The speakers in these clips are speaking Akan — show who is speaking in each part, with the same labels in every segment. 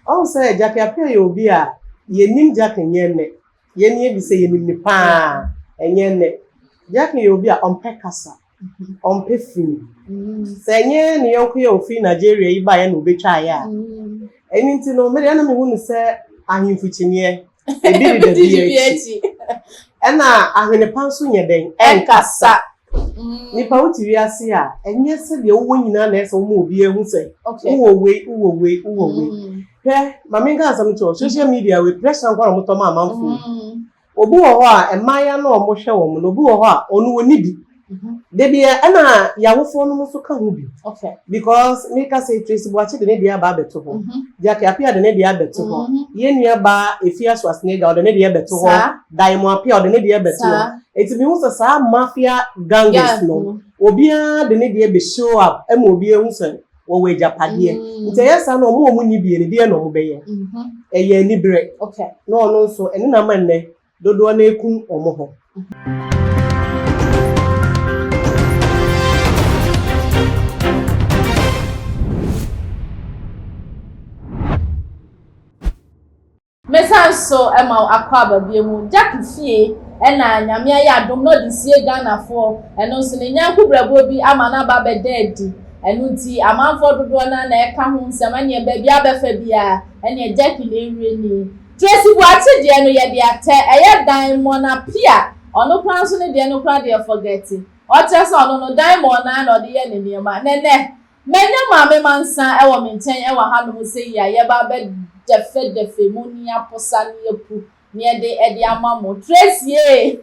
Speaker 1: Ɔhu sɛ Jackie Appiah yɛ obi a yɛnim Jackie nyɛ nnɛ. Yɛn ni ebi sɛ yɛnim ne paa ɛnyɛ nnɛ. Jackie yɛ obi a ɔmpɛ kasa, ɔmpɛ fi. Sɛ ɛnyɛ ne yɔnko yɛ ofiri Nigeria yi baeɛ na obɛtwaeɛ a, ɛno nti no mede ɛna mehu no sɛ ahemfo kyiniiɛ ebi deda bi akyi. Ɛna ahwene pa nso nyɛ dɛn?
Speaker 2: Ɛnkasa.
Speaker 1: Nipa wote wiase a, ɛnyɛ sɛdeɛ wowɔ nyinaa na ɛsɛ woma obi ahu sɛ wowɔ wei, wowɔ wei, wowɔ wei. Hwɛ, ma menka asɛm kyerɛ wo, social media wei pressure nko na wɔtɔ ma amanfoɔ. Obi wɔ hɔ a mmayewa na wɔhwɛ wɔn no, obi wɔ hɔ a ɔno wɔni bi. Debi ɛna yawofoɔ no nso ka ho bi. Because meka sɛ Tracy Boakye de ne deɛ aba abɛto hɔ. Jackie Appiah de ne deɛ abɛto hɔ. Yɛn nua baa Efia Schwarzenegger ɔde ne deɛ bɛto hɔ. Diamond Appiah ɔde ne deɛ bɛto hɔ. Eti mihu sɛ saa mafia gangers no, obiara de ne deɛ bɛ show up ɛma obi ehu sɛ wɔwɔ agyapadeɛ. Nti ɛyɛ saa na ɔmo a ɔmo ni bie no deɛ na ɔmo bɛyɛ. Ɛyɛ aniberɛ. Na ɔno nso ɛne nam nnɛ dodoɔ no ekum ɔmo ho.
Speaker 2: Mesan so ma wo akɔ aba bie mu. Jackie fie ɛna Nyame ayɛ adom na ɔde sie Ghanafoɔ. Ɛno nso ne nyanko brɛboɔ bi ama no aba abɛda adi. Ɛno nti amanfoɔ dodoɔ no na ɛka ho nsɛm ɛneɛ baabi abɛfa biara ɛneɛ Jackie na ɛwie nie. Tracy Boakye deɛ no yɛde atɛ ɛyɛ Diamond Appiah. Ɔno koraa nso ne deɛ no koraa deɛ forget. Ɔkyerɛ sɛ ɔno no Diamond naa na ɔde yɛ ne nneɛma. Nɛnɛ manya maame Mansa ɛwɔ me nkyɛn ɛwɔ hanom sɛ yi a yɛba abɛdɛfɛdɛfɛ mu ne aposa ne apu ne yɛde ɛde ama mo. Tracy ee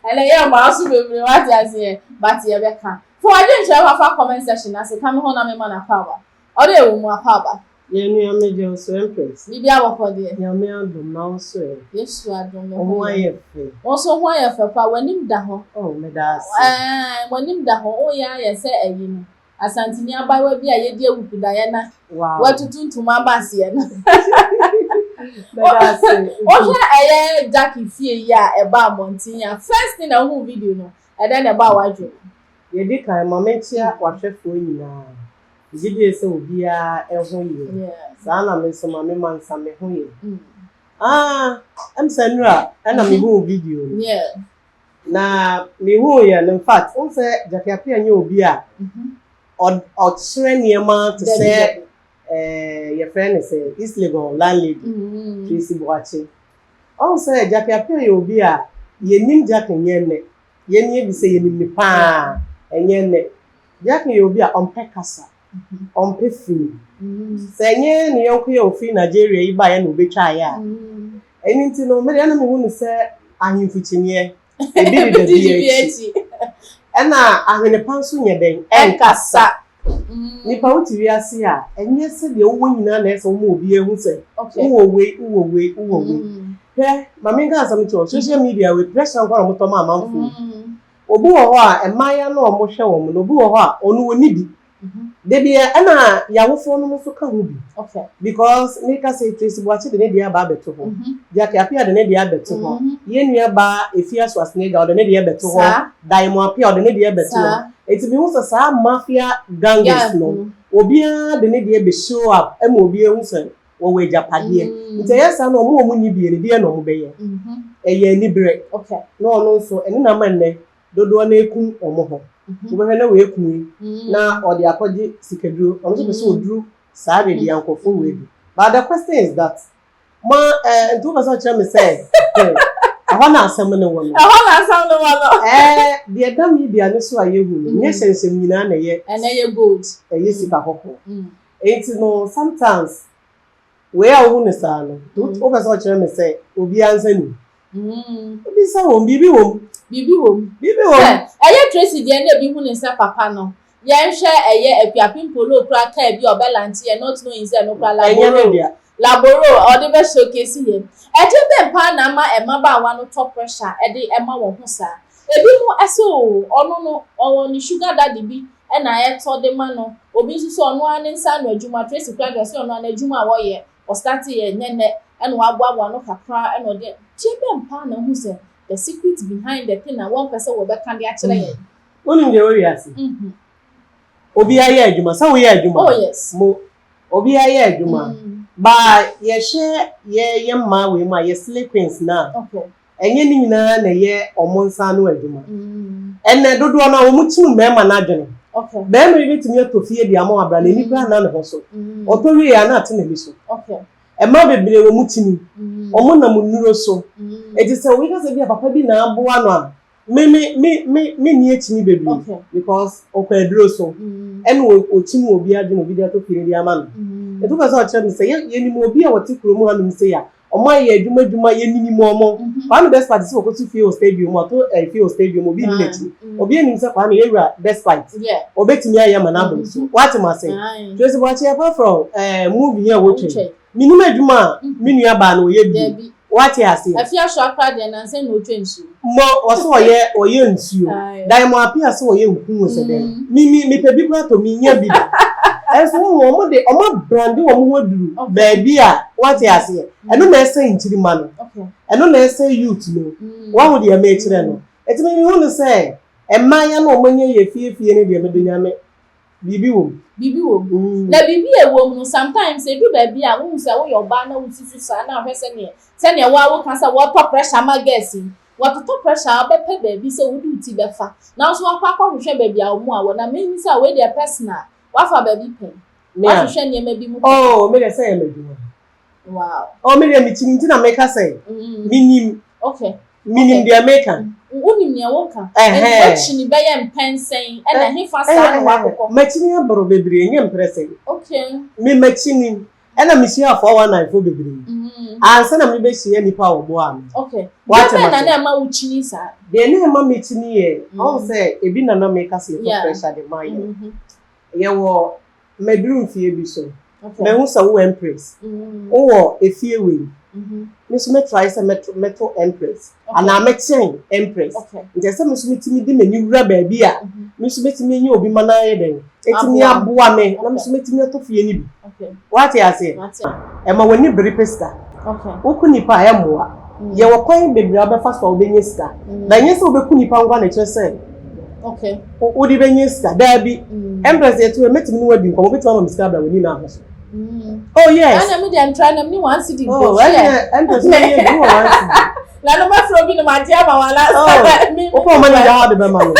Speaker 2: ɛnɛ yɛ mmaa so bebree wate aseɛ, but yɛbɛka. Fo adwenkyerɛ fafa comment section ase ka me ho na mema no akɔ aba. Ɔde ɛwɔ mu akɔ aba.
Speaker 1: Yɛn nua Major nso Empress.
Speaker 2: Biribi abɔkɔ deɛ.
Speaker 1: Nyame adom na wo nso ɛ.
Speaker 2: Yesu adom me
Speaker 1: Wo ho ayɛ fɛ.
Speaker 2: Wo nso ho ayɛ fɛ pa, w'anim da hɔ.
Speaker 1: Oh, meda ase.
Speaker 2: Ɛɛ, w'anim da hɔ. Woyɛ ayɛ sɛ ɛyi no. Asanteni abayewa bi a yɛdi awukudaeɛ na watutu ntoma aba aseɛ no.
Speaker 1: Meda ase.
Speaker 2: Wohwɛ ɛyɛ Jackie fie yi a ɛba abɔnten a, first thing na wohu video no, ɛdɛn na ɛba w'adwene?
Speaker 1: Yɛdi kan ma menkyia w'ahwɛfoɔ nyinaa. Megye die sɛ obiara ɛho yɛ. Saa na me nso ma me mansa me ho yɛ. Ah, ɛm sɛ nnura ɛna mehu video no. Na mehu yɛ no, in fact, wohu sɛ Jackie Appiah nyɛ obi a ɔkyerɛ nneɛma te sɛ yɛfrɛ no sɛ East Legon landlady Tracy Boakye. Ɔhu sɛ Jackie Appiah yɛ obi a yɛnim Jackie nyɛ nnɛ. Yɛn ni ebi sɛ yɛnim ne paa ɛnyɛ nnɛ. Jackie yɛ obi a ɔmpɛ kasa, ɔmpɛ fi. Sɛ ɛnyɛ ne yɔnko yɛ ofiri Nigeria yi baeɛ na obɛtwaeɛ a, ɛno nti no mede ɛna mehu no sɛ ahemfo kyiniiɛ ebi deda bi akyi. Ɛna ahwene pa nso nyɛ dɛn?
Speaker 2: Ɛnkasa.
Speaker 1: Nipa wote wiase a, ɛnyɛ sɛdeɛ wowɔ nyinaa na ɛsɛ woma obi ahu sɛ wowɔ wei, wowɔ wei, wowɔ wei. Hwɛ, ma menka asɛm kyerɛ wo, social media wei pressure nko na wɔtɔ ma amanfoɔ. Obi wɔ hɔ a mmayewa na wɔhwɛ wɔn no, obi wɔ hɔ a ɔno wɔni bi. Debi ɛna yawofoɔ no nso ka ho bi. Because meka sɛ Tracy Boakye de ne deɛ aba abɛto hɔ. Jackie Appiah de ne deɛ abɛto hɔ. Yɛn nua baa Efia Schwarzenegger ɔde ne deɛ bɛto hɔ. Diamond Appiah ɔde ne deɛ bɛto hɔ. Eti mihu sɛ saa mafia gangers no, obiara de ne deɛ bɛ show up ɛma obi ehu sɛ wɔwɔ agyapadeɛ. Nti ɛyɛ saa na ɔmo a ɔmo ni bie no deɛ na ɔmo bɛyɛ. Ɛyɛ aniberɛ. Na ɔno nso ɛne nam nnɛ dodoɔ no ekum ɔmo ho. Wobɛhwɛ na wɔekum yi na ɔde akɔgye sikaduro. Ɔno nso pɛ sɛ oduru saa baabi a nkurɔfoɔ wɔ edu. But the question is that ma nti wopɛ sɛ ɔkyerɛ me sɛ ɛhɔ na asɛm no wɔ no.
Speaker 2: Ɛhɔ na asɛm no wɔ no.
Speaker 1: Deɛ ɛda media no so a yɛhu no, nyɛ hyɛnhyɛm nyinaa na ɛyɛ.
Speaker 2: Ɛnɛ yɛ gold.
Speaker 1: Ɛyɛ sika kɔkɔɔ. Enti no sometimes wei a wohu no saa no, wopɛ sɛ ɔkyerɛ me sɛ obiara nsa nim. Obi nsa wɔ mu, biribi wɔ mu.
Speaker 2: Biribi wɔ mu.
Speaker 1: Biribi wɔ mu.
Speaker 2: Ɛyɛ Tracy deɛ na ebi hu ne nsa papa no. Yɛnhwɛ ɛyɛ Akuapem Polo kura kaa bi a ɔbɛlante yɛ not knowing sɛ no kura laboro. Laboro ɔde bɛ showcase yɛ. Ɛgye bɛn paa na ama mmabaawa no tɔ pressure ɛde ɛma wɔn ho saa. Ebi mo ɛsɛ o, ɔno no ɔwɔ ne sugar daddy bi ɛna ɛtɔ de ma no. Obi nso so ɔno ara ne nsa ano adwuma. Tracy kura deɛ ɔsɛ ɔno ara n'adwuma a wɔyɛ. Ɔstart yɛ nyɛ nnɛ ɛna waboaboa no kakra ɛna ɔde gye bɛn paa na ohu sɛ the secret behind the thing a wɔmpɛ sɛ wɔbɛka de akyerɛ yɛn.
Speaker 1: Wonim deɛ wɔwi ase? Obiara yɛ adwuma. Sɛ woyɛ adwuma?
Speaker 2: Oh yes.
Speaker 1: Mo obiara yɛ adwuma. Ba yɛhwɛ yɛ mmaa wei mu a, yɛ slay queens na ɛnyɛ ne nyinaa na ɛyɛ ɔmo nsa ano adwuma. Ɛnɛ dodoɔ no a wɔn kyiw mmarima n'adwene. Barima bi bɛtumi atɔ fie de ama wabra n'ani koraa nna ne ho so. Ɔtɔ wie a, na ate n'ani so. Mmaa bebree wɔ mu kyini. Wɔn nam nnuro so. Eti sɛ obi kasa bi a papa bi na aboa no a, me ni akyini bebree because ɔkɔ aduro so. Ɛna ɔkyini obi adwene, obi de atɔ fie no de ama no. Etu pɛ sɛ ɔkyerɛ mi sɛ yɛnim obi a wɔte kurom hanom sɛ ya ɔmo ayɛ adwuma adwuma, yɛnim ɔmo. Kwame Despite sɛ wɔkɔsi fie wɔ stadium, ɔto fie wɔ stadium, obi nni n'akyi. Obi anim sɛ Kwame yɛwura Despite obetumi ayɛ ma n'abɔ so. Wate mo ase? Tracy Boakye, apart from movie yi a wɔtwa, minim adwuma a me nua baa no ɔyɛ bi. Wate aseɛ?
Speaker 2: Afi aso akora deɛ, nansa na otwa nsuo.
Speaker 1: Mo wɔsɛ ɔyɛ nsuo. Diamond Apia sɛ ɔyɛ nku wɔ sɛ dɛn. Mi mepɛ bi kora tɔ, mi nya bi da. Ɛnso wɔn wɔn de wɔn abrande wɔn ho aduru baabi a, wate aseɛ? Ɛno na ɛsɛ nkyirima no. Ɛno na ɛsɛ youth no. Wɔn ho deɛ mɛkyerɛ no. Eti mi hu no sɛ mmaayɛ no wɔn nyɛ yɛ fiefie no deɛ, mɛdo Nyame, biribi wɔ mu.
Speaker 2: Biribi wɔ mu. Na biribi a ɛwɔ mu no, sometimes edu baabi a wohu sɛ woyɛ ɔbaa na wosusu saa na ahwɛ sɛneɛ wo a woka sɛ wɔtɔ pressure ma girls yi, wɔtotɔ pressure a, wobɛpɛ baabi sɛ wode wo ti bɛfa na nso wakɔ akɔhwehwɛ baabi a wɔn a wɔ na mehu sɛ wei deɛ personal, wafa baabi pɛn wahwehwɛ nneɛma bi mu.
Speaker 1: Oh, me deɛ, sɛ yɛ m'adwuma. Oh, me deɛ, me kyini nti na meka sɛ menim. Menim deɛ meka.
Speaker 2: Wonim nea woka. Nti wakyini bɛyɛ mpɛnsɛn ɛna hefa saa na wakokɔ?
Speaker 1: Makyini aboro bebree, nyɛ mprɛ sɛn. Me makyini ɛna mehyia 419 fo bebree ansa na mebɛhyia nipa a wɔboa me.
Speaker 2: Deɛ bɛn na na ɛma wo kyini saa?
Speaker 1: Deɛ na ɛma mekyini yɛ ɔho sɛ ebi nana meka sɛ yɛtɔ pressure de ma yɛ. Yɛwɔ maduru mfie bi so, mahu sɛ wowɔ Empress, wowɔ efie wei, me nso mɛtry sɛ mɛto Empress anaa mɛkyɛn Empress. Nti ɛsɛ me nso metumi de m'ani wura baabi a me nso mɛtumi anya obi ma no ayɛ dɛn, ɛtumi aboa me na me nso mɛtumi atɔ fie no bi. Wate aseɛ? Ɛma w'ani bere pɛ sika. Woko nipa a, ɛmmoa. Yɛwɔ kwan bebree a wobɛfa so a wobɛnya sika, na ɛnyɛ sɛ wobɛku nipa nkwa na ɛkyerɛ sɛ wode bɛnya sika. Daabi. Empress, yɛto ɛ, mɛtumi ne wadi nkɔmmɔ, wobɛtumi ama me sika abra w'ani na ahɔ so. Oh yes.
Speaker 2: Ɛna mi deɛ ntra na mi ni 1 cedi.
Speaker 1: Oh, ɛnɛ Empress mi yɛ bi wɔ 1 cedi.
Speaker 2: Na no mɛfrɛ obi na ma agye ama wa na.
Speaker 1: Oh, wokɔ ɔma ne gya hɔ de bɛma no.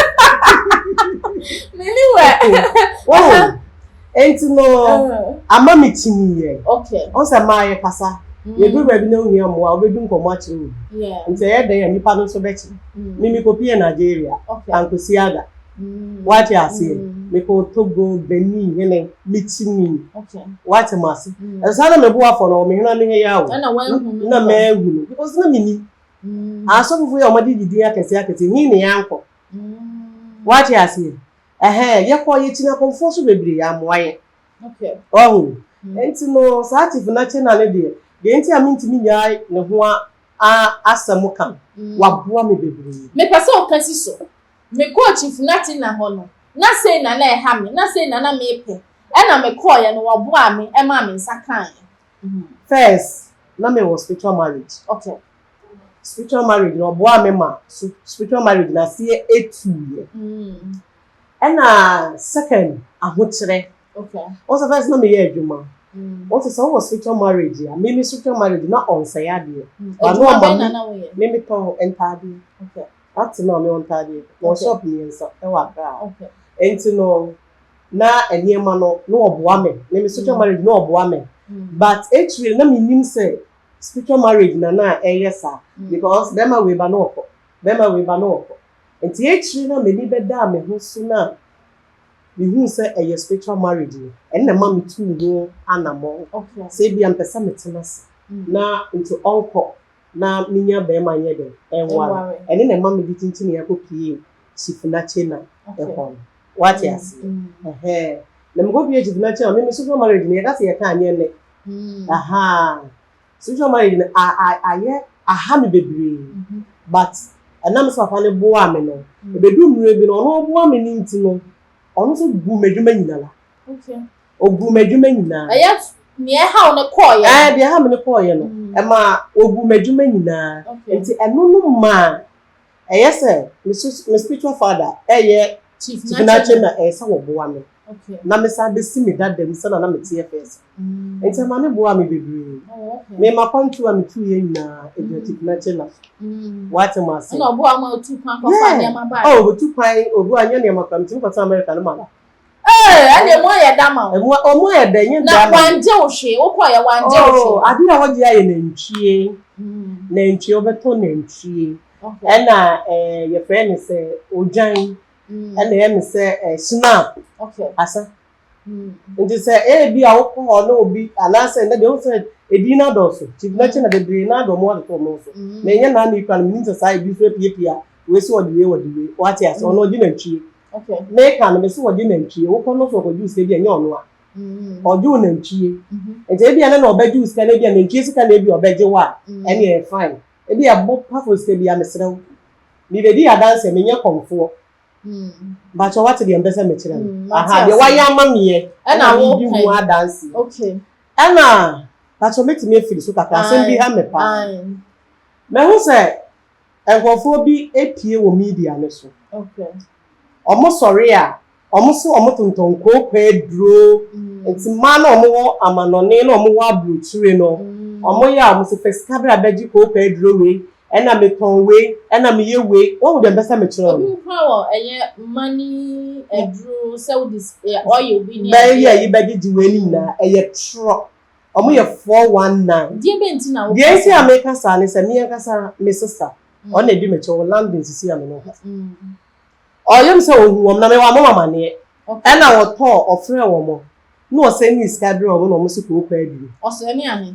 Speaker 2: Mi ni wɛ.
Speaker 1: Oh, enti no ama me kyini yɛ. Ɔn sɛ maa yɛ kasa. Yɛduru baabi na ohia mmoa, wobɛdu nkɔmmɔ akyerɛ obi. Nti ɛyɛ dɛn a nipa no nso bɛkyerɛ. Me mekɔpie Nigeria, ankosi aga. Wate aseɛ? Mekɔ Togo, Benin, hene, mekyini. Wate mo ase? Ɛsa na mebo afɔ no, mehena me yɛ awo. Na maahu no because na menni. Asɔfofo yɛ ɔmɔde didi akɛseɛ akɛseɛ, hin ne yɛankɔ. Wate aseɛ? Ɛhɛn, yɛkɔ yɛkyini akɔmfoɔ so bebree, amoa yɛ. Ɔho. Nti no, saa Chief Nakye na ne deɛ nti a mentumi nyaa ne ho asɛm ka no, waboa me bebree.
Speaker 2: Mepɛ sɛ ɔka si so. Mekɔɔ Chief Nate na hɔ no, na sei na na ɛha me, na sei na na mepɛ. Ɛna mekɔɔyɛ no, wɔboaa me, ɛmaa me nsa kaeɛ.
Speaker 1: First, na mewɔ spiritual marriage. Spiritual marriage no, ɔboaa me ma so spiritual marriage na aseɛ etuiɛ. Ɛna second, ahokyerɛ. Wɔn sɛ first na meyɛ adwuma. Wɔn sɛ wowɔ spiritual marriage a, me spiritual marriage na ɔnsɛe adeɛ. Ba no
Speaker 2: Adwuma
Speaker 1: ɔma
Speaker 2: bɛn na na woyɛ?
Speaker 1: Me metɔn ntaadeɛ. Ate na mewɔ ntaadeɛ. Wɔ shop mmiɛnsa ɛwɔ Accra. Nti no, na nneɛma no na ɔboa me. Me spiritual marriage na ɔboa me. But akyire na menim sɛ spiritual marriage na ɛyɛ saa because bɛrima wei ba na ɔkɔ, bɛrima wei ba na ɔkɔ. Nti akyire na m'ani bɛdaa me ho so na mehu sɛ ɛyɛ spiritual marriage no, ɛno na ɛma me tuu ho anammɔn. Sɛ ebia mpɛ sɛ metena ase na nti ɔnkɔ na menya bɛrima nyɛ dɛn ɛnware. Ɛne na ɛma mede kyinkyini akɔ pie Chief Nakye na ɛhɔ no. Wate aseɛ? Ɛhɛn. Na mekɔ pie Chief Nakye a, me spiritual marriage no, yɛka sɛ yɛka anyɛ nnɛ. Aha. Spiritual marriage no ayɛ aha me bebree. But ɛnam sɛ papa no boa me no, ebedu mmerɛ bi no, ɔno ɔboa me no nti no, ɔno nso gu m'adwuma nyinaa. Ogu m'adwuma nyinaa.
Speaker 2: Ɛyɛ nea ɛhaw ne kɔɔyɛ.
Speaker 1: Ɛɛ, deɛ ɛha me no kɔɔyɛ no, ɛma ogu m'adwuma nyinaa. Nti ɛno no maa ɛyɛ sɛ me spiritual father ɛyɛ
Speaker 2: Chief
Speaker 1: Chief Nakye na ɛyɛ sɛ wɔboa me. Na mesan bɛsi me dada mu sɛnea na meteɛ first. Nti ɛma no boaa me bebree. Me m'akwantuo a metuiɛ nyinaa ɛgyina Chief Nachela so. Woate mo ase?
Speaker 2: Ɛna ɔboa ma otu kwan kɔfa nneɛma baeɛ.
Speaker 1: Oh, otu kwan, obu a nyɛ nneɛma koraa, metumi kɔtena America no maba.
Speaker 2: Ee, ɛna emu ayɛ da ma wo.
Speaker 1: Emu ɔmo ayɛ dɛ, nyɛ
Speaker 2: da
Speaker 1: ma.
Speaker 2: Na wangye wo hwee, wokɔeɛ wangye wo hwee.
Speaker 1: Oh, adeɛ a wɔgye ayɛ nantwie. Nantwie, wobɛtɔ nantwie. Ɛna ɛɛ yɛfrɛ no sɛ odwan. Ɛna ɛyɛ me sɛ ɛɛ schnapp. Asa. Nti sɛ ebi a wokɔ hɔ na obi anaasɛ ɛnɛ deɛ wohu sɛ edin no adɔɔso. Chief Nakye na bebree naa de wɔn atoto wɔn so. Na ɛnyɛ naa ne kura no menim sɛ saa ebi nso apiapia a wei sɛ ɔde wei ɔde wei. Wate ase ɔno ɔgye nantwie. Meka no mese ɔgye nantwie wokɔ no so ɔkɔgye wo sika bi a ɛnyɛ ɔno a. Ɔgye wo nantwie. Nti ebi a na na ɔbɛgye wo sika no ebi a nantwie sika na ebi a ɔbɛgye wo a ɛne ɛyɛ fine. Ebi a ɛbɔ pafo sika bi a mesrɛ wo. Mebɛdi adanseɛ menyɛ kɔmfoɔ. Mpakyɛ wate deɛ mpɛ sɛ mekyerɛ no. Aha deɛ wayɛ ama meɛ ɛna medi ho adanseɛ. Ɛna mpakyɛ mɛtumi afiri so kakra asɛm bi ha me paa. Mahu sɛ nkurɔfoɔ bi apue wɔ media no so. Wɔn sɔre a wɔn se wɔn tontɔn kooko aduro. Nti mmaa no a wɔn wɔ amanɔne na wɔn wɔ aburokyire no wɔn yɛ a wɔn se fa sika bra bɛgye kooko aduro wei ɛna metɔn wei ɛna meyɛ wei. Woahu deɛ mpɛ sɛ mekyerɛ wo no?
Speaker 2: Ebi koraa wɔ ɛyɛ money aduro sɛ wode oil bi ne
Speaker 1: adeɛ. Bɛyɛ yi bɛgyegye wei ne nyinaa ɛyɛ torɔ. Wɔn yɛ 419.
Speaker 2: Deɛ bɛn nti na woka
Speaker 1: saa? Deɛ nti a meka saa ne sɛ me ankasa me sista ɔno na ɛdi m'akyi ɔwɔ London sisi a me ne wo kasa. Ɔyɛ me sɛ ɔhu wɔn na mewɔ ama amaneɛ. Ɛna ɔtɔɔ ɔfrɛɛ wɔn na ɔsɛnii sika brɛɛ wɔn na wɔn se kooko aduro.
Speaker 2: Ɔsɛne ahe?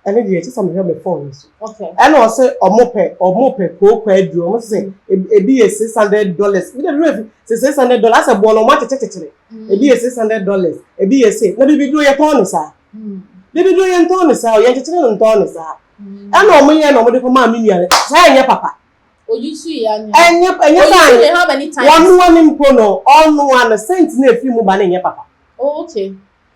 Speaker 1: Ɛno deɛ kyɛ sɛ mehwɛ me phone no so. Ɛna ɔse ɔmo pɛ ɔmo pɛ kooko aduro ɔmo se ebi yɛ $600 mi de mi fi sɛ $600 asɛ boɔ no ɔmo akyekyekyekyere ebi yɛ $600 ebi yɛ se na bibi duro yɛ tɔn ne saa bibi duro yɛ ntɔn ne saa o yɛn kyekyere no ntɔn ne saa ɛna ɔmo yɛ na ɔmo de kɔ maa mi nua no saa ɛnyɛ papa. Ɛnyɛ ɛnyɛ saa wɔnoa ne mpo no ɔnoa no scent na efiri mu ba no ɛnyɛ papa.
Speaker 2: Oh, okay.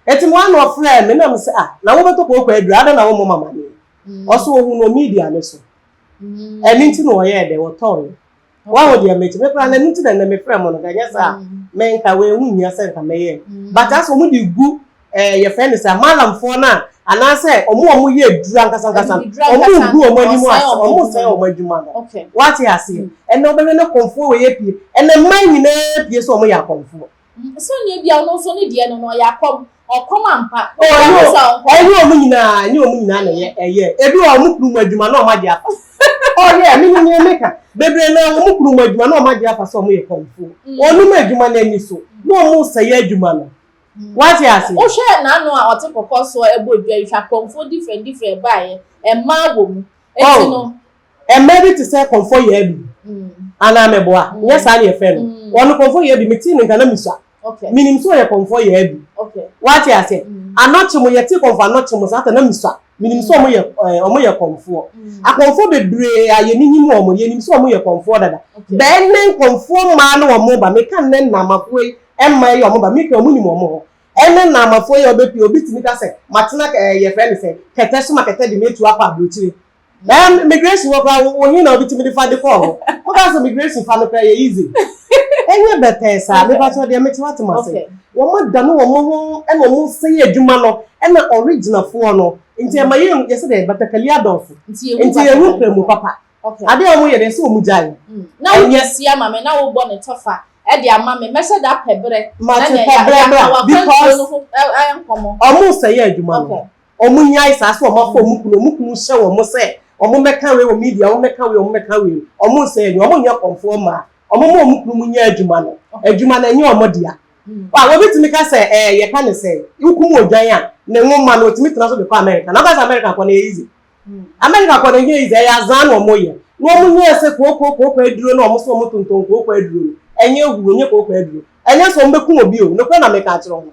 Speaker 1: Enti mo ano ɔfrɛɛ me na mese ah na wobɛtɔ kooko aduru adɛn na wommɔ me amaneɛ? Ɔse ohuu no wɔ media no so ɛno nti na ɔyɛɛ dɛn ɔtɔeɛ. Wahu deɛ mekye me koraa no ɛno nti na ɛnɛ mefrɛ mo no nka ɛnyɛ saa a menka wei ɛho nhia sɛ nka mɛyɛ but asɛ wɔn de gu ɛɛ yɛfrɛ no sɛ malamfoɔ no a anaasɛ wɔn a wɔyɛ aduru ankasa ankasa no wɔn gu wɔn anim ase wɔn sɛe wɔn adwuma no wate aseɛ ɛnɛ wobɛhwɛ ne kɔmfoɔ wei apue ɛnɛ mmaa nyinaa pue sɛ wɔn yɛ akɔmfoɔ.
Speaker 2: Sɛnea ebia ɔno nso ne deɛ no no ɔyɛ akɔm, ɔkɔm ampa.
Speaker 1: Oh, ɛnyɛ ɛnyɛ wɔn nyinaa, ɛnyɛ wɔn nyinaa na ɛyɛ ɛyɛ. Ebi wɔ wɔn kunu mu adwuma na wɔn agye afa. Oh yeah, me nim nea meka. Bebree na wɔn kunu mu adwuma na wɔn agye afa sɛ wɔn yɛ kɔmfoɔ. Wɔn mu adwuma no ani so na wɔn sɛe adwuma no. Wate ase?
Speaker 2: Wohwɛ n'ano a ɔte kɔkɔɔ soɔ ɛbɔ dwa yi, hwɛ akɔmfoɔ different different baeɛ, mmaa wɔ mu. Enti no.
Speaker 1: Mmaa bi te sɛ Kɔmfɔ Yaabi anaa meboa? Nyɛ saa na yɛfrɛ no. Ɔno Kɔmfɔ Yaabi, metee ne nka na misua. Minim sɛ ɔyɛ Kɔmfɔ Yaabi. Woate aseɛ? Anɔkye mo, yɛtee Kɔmfɔ Anɔkye mo saa ta na misua. Minim sɛ wɔyɛ ɛɛ wɔyɛ kɔmfoɔ. Akɔmfoɔ bebree a yɛninim wɔn, yɛnim sɛ wɔyɛ kɔmfoɔ dada. Bɛɛ nnɛ nkɔmfoɔ mmaa ne wɔn ba, meka nnɛ Nnamafoɔ yi mmaa yi a wɔba, meka wɔn nim wɔn ho. Ɛnnɛ Nnamafoɔ yi a wɔbɛpue, obi tumi ka sɛ, matena ɛɛ yɛfrɛ no sɛn, kɛtɛ so ma kɛtɛ de me atu akɔ aburokyire. Na migration hɔ koraa wo he na wobɛtumi de fa de kɔɔ hɔ? Woka sɛ migration fa no koraa yɛ easy. Ɛnyɛ bɛtɛɛ saa. Mepakyɛw deɛ mete wate m'ase. Wɔn adane wɔn ho ɛna wɔn sɛe adwuma no ɛna original foɔ no nti ɛma yɛ yɛsɛ dɛ batakali adɔɔso nti yɛhu prɛmu papa. Adeɛ a wɔn yɛ no ɛsɛ wɔn gyae.
Speaker 2: Na wode si ama me na wobɔ ne tɔfa de ama me mɛhyɛ da apɛ berɛ na
Speaker 1: Mate
Speaker 2: nea
Speaker 1: pɛ berɛ
Speaker 2: yɛaka
Speaker 1: bra
Speaker 2: w'akwantuo
Speaker 1: because
Speaker 2: no ho nkɔmmɔ.
Speaker 1: Wɔn sɛe adwuma no. Wɔn nyae saa sɛ wɔn afa wɔn kunu, wɔn kunu hyɛ wɔn sɛ wɔn mmɛka wei wɔ media, wɔn mmɛka wei, wɔn mmɛka wei. Wɔn nsɛe adwuma, wɔn nyɛ kɔmfoɔ mmaa. Wɔn mma wɔn kunu mu nyɛ adwuma no. Adwuma no ɛnyɛ wɔn dea. Wa, obi tumi ka sɛ ɛɛ yɛka ne sɛ, wokum odwan a, ne nwoma no otumi tena so de kɔ America. Na woka sɛ America kɔ no ɛyɛ easy. America kɔ no ɛnyɛ easy, ɛyɛ azaa na wɔn yɛ. Na wɔn nyɛɛ sɛ kooko kooko aduro na wɔn sɛ wɔn tontɔn kooko aduro no. Ɛnyɛ huu, ɛnyɛ kooko aduro. Ɛnyɛ sɛ wɔn bɛkum obi o, nokorɛ na meka akyerɛ wɔn.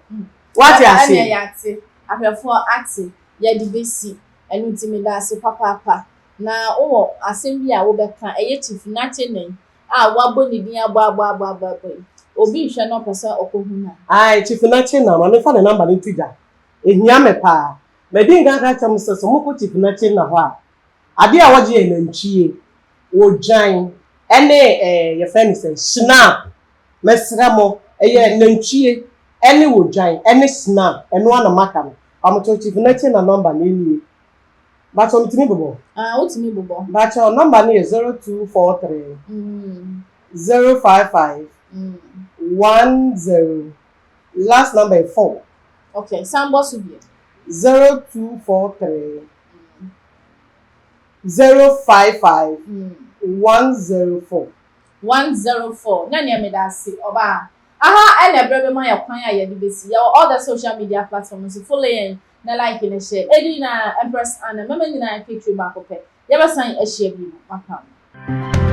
Speaker 1: Wate aseɛ?
Speaker 2: Ɛnneɛ yɛate, ahwɛfoɔ ate, yɛde bɛsi. Ɛno nti medaase papaapa. Na wowɔ asɛm bi a wobɛka, ɛyɛ Chief Nartey Neng a woabɔ ne din abɔ abɔ abɔ abɔ abɔ yi, obi rehwɛ na ɔpɛ sɛ ɔkɔhu no a?
Speaker 1: Ae, Chief Nartey Neng, ma memfa ne number no nto dwa. Ɛhia me paa. Madi nkan aka akyerɛ mo sɛ, sɛ mokɔ Chief Nartey Neng hɔ a, adeɛ a wɔgye yɛ nantwie, odwan, ɛne ɛɛ yɛfrɛ no sɛn, schnapp. Mesrɛ mo, Ɛyɛ nantwie ɛne odwan ɛne snap ɛno ara na maka no. Pamokyɛw Chief Nɛkye na number no nie. Bakyɛw metumi bobɔ?
Speaker 2: Ah, wotumi bobɔ.
Speaker 1: Bakyɛw number no yɛ 0243 055 10 last number yɛ 4.
Speaker 2: Okay, san bɔ so bio.
Speaker 1: 0243 055 104.
Speaker 2: 104 na nea meda ase ɔbaa aha ɛna ɛbrɛ bɛma yɛ kwan a yɛde bɛsi yɛwɔ all the social media platforms nso follow yɛn na like ne hyɛ ɛdi na Empress Anna mɛma nyinaa kɛtiri baako pɛ yɛbɛsan ahyia bi mu maka mo.